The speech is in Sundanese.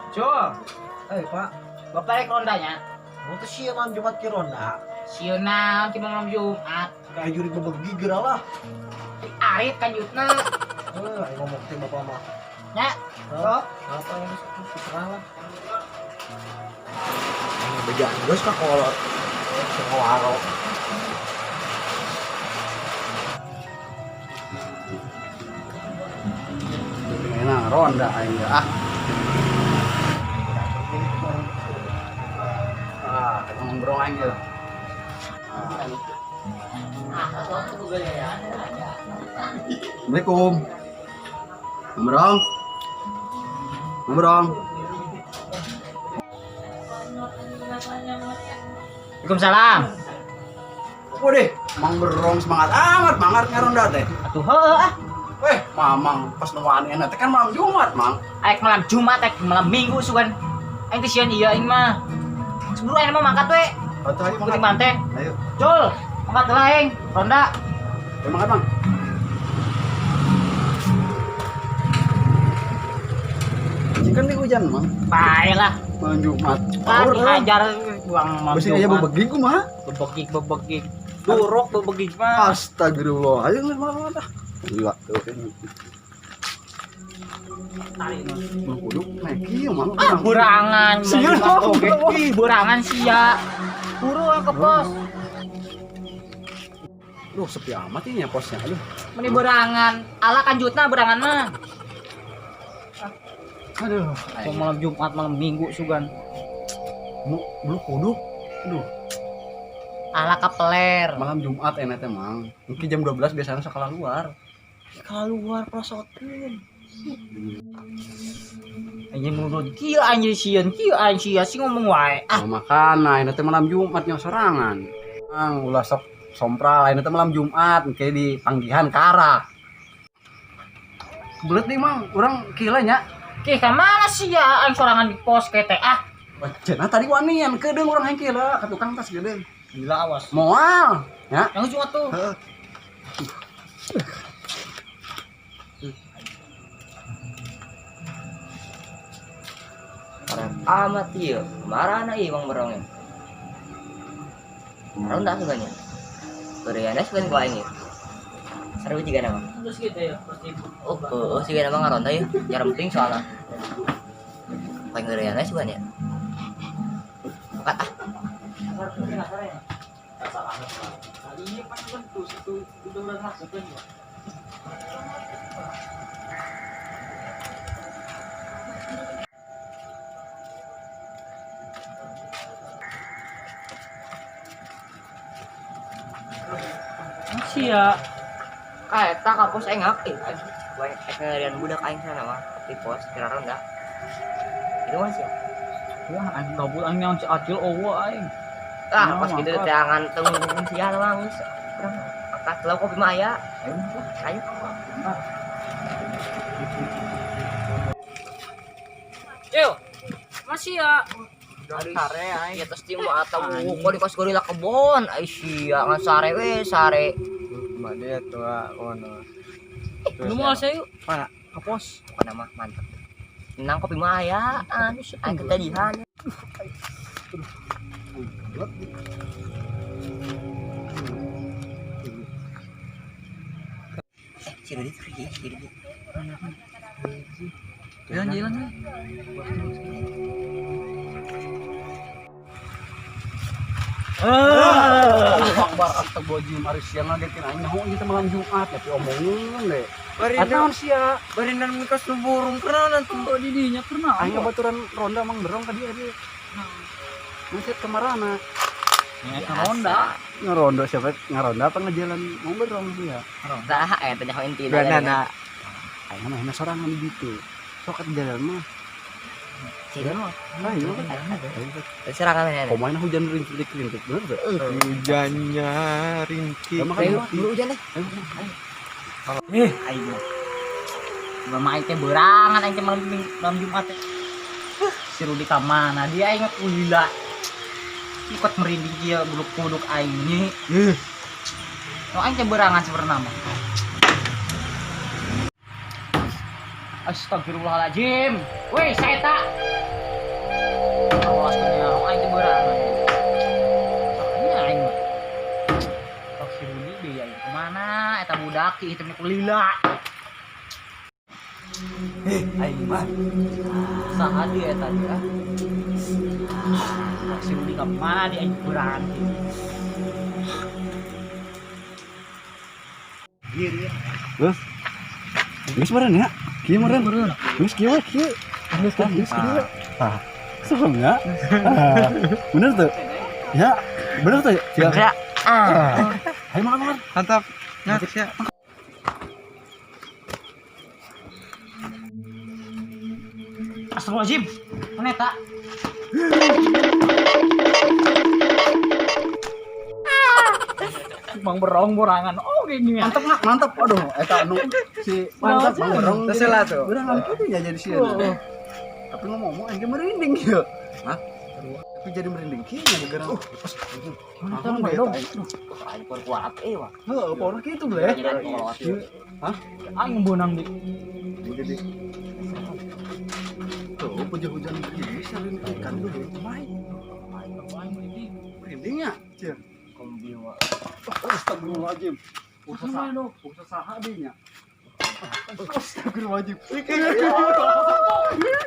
Cul, Eh, Pak. Bapak rek rondanya. Mau tuh sieun malam Jumat ki ronda. Sieun naon ki malam Jumat. Kayak jurig bebegi geura lah. Arit kanjutna. Eh, aing ngomong teh bapak mah. Nya, Hah? Apa yang terserah lah. Aing bejaan geus ka kolot. Sing waro. Enak ronda aing ah. Ah, ngobrol aing ya. Assalamualaikum. Ngobrol. Ngobrol. Waalaikumsalam. Waduh, Mang Berong semangat amat mangat ngaronda teh. Atuh heueuh ah. Weh, Mamang pas nuwaan enak teh kan malam Jumat, Mang. Aek malam Jumat, aek malam Minggu sugan. Aing teh sieun ieu aing mah. Seburu aing mah mangkat we. Atuh ayo Penting mangkat. manten. Ayo. Cul, mangkat heula aing. Ronda. Ayo mangkat, Mang. Jika nih hujan, Mang. Bae lah. Malam Jumat. Kan dihajar buang malam Besi aja Jumat. bebegig kumaha? Bebegig bebegig. Duruk bebegig mah. Astagfirullah. Ayo ngeus malam ah. Gila tuh. Tarik nu. Mang kudu naik kieu, Mang. Ah, burangan. Sieun, Oke. Ih, burangan sia. Buru ke pos. Duh, sepi amat ini ya posnya. Aduh. Meni burangan. Ala kanjutna burangan mah. Aduh. Kok malam Jumat, malam Minggu sugan. Mau belum kudu. Aduh, Ala kapeler. malam Jumat enak teh, Mang. Mungkin jam 12 biasanya sekolah luar. Keluar prosotkeun. Anjing menurut kieu anjing sieun kieu anjing sia sih ngomong wae. Ah, Ah, makan nah ini teh malam Jumat nyawa sorangan. Mang ulah sok sompral ini teh malam Jumat kayak di panggihan karak. Belet nih Mang, urang kila nya. kih ka mana sia aing sorangan di pos kete ah. Cenah tadi wanian kedeung urang hayang kila ka tukang tas geudeung. Gila awas. Moal, ya. Yang Jumat tuh. Heeh. Keren amat iya. Marana iya Bang Berongnya. Ronda suganya. Koreana sugan ku aing ieu. Seru juga nama. Terus gitu ya, pasti. Oh, oh, sih nama ngaronda ya. Jarang penting soalnya. Paling Koreana sugan ya. Angkat ah. Sia. Kayak tak kapos engak eh. Gua ek ngerian budak aing sana mah di pos kira ronda. Itu masih ya. Wah, aing gabut aing nyaon si Acil eueuh aing. Ah, Ya, pas gitu mangkat. teangan tunggu sia mah geus. Urang angkat lah kopi mah aya. Ayo. Ayo. Cil. Masih ya. Sare aing. Ya terus timu atau kok di kos gorila kebon. Ai sia ngan sare we sare. Mana tua kono. Lu mau saya yuk. Mana? Ke pos. Pokoknya mah mantep. Nang kopi mah aya, aing ketagihan. Eh, si Rudi tuh ya, si Rudi. Jalan jalan. Allahu Akbar astagfirullahaladzim ari siang ngagetin aing nyaho ieu teh malam Jumat tapi omongin deh. Atuh sia Barinan mikas nu burung pernah tuh. Didinya pernah. aing ngabaturan ronda Mang Berong ka dieu dia. Macet kemarana. Ya, ronda. Ngerondo siapa ngaronda apa ngejalan Mang Berong sih ya. Tah, eta nyaho intina. Banana. Aing mah enak sorangan gitu. Sok ke jalan mah. Ayo. Ayo. Serangan mana? Komain hujan rintik-rintik bener tuh. Hujannya rintik. Ya, makan Ayo, dulu. dulu hujan deh. Ayo. Eh, aing mah. Mama aing teh berangan aing teh malam malam Jumat teh. Si Rudi ka mana? Dia aing ulila. Ikut merinding dia buluk-buluk aing ini. No aing teh berangan sebenarnya mah. Astagfirullahaladzim. Woi, saya tak. Awas nya aing teh beurang. Ini aing mah. Tok si Rudi deui aing kemana eta budak ki hitam kulila. Eh, aing mah. Saha dia eta dia? Tok si Rudi kemana dia aing beurang. Geus. Geus meureun ya? Kieu meureun. Geus kieu we kieu. Geus geus kieu. Ah. Serem ya? Ah. Bener tuh? Ya, bener tuh. Ya. Ya. Ah. Ayo makan makan. Mantap. Nah, siap. Astagfirullahaladzim. Mana eta? Bang berong borangan. Oh gini ya. Mantap nggak? Mantap. Aduh, eta nu si mantap Bang Berong. Terus tuh. Beurang kitu ya jadi sieun. Tapi ngomong-ngomong aing ge merinding ya. Hah? Tapi jadi merinding kieu nya gara. Mantap Aku dong. eta, Aing kur kuat eh wah. Heuh, power kitu bleh. Hah? Aing beunang di. Jadi tuh hujan-hujan begini sering ikan tuh main. Aing merinding. Merindingnya, Cir. Kombi wah. Astagfirullahaladzim. Usaha, usaha saha dinya. Astagfirullahaladzim.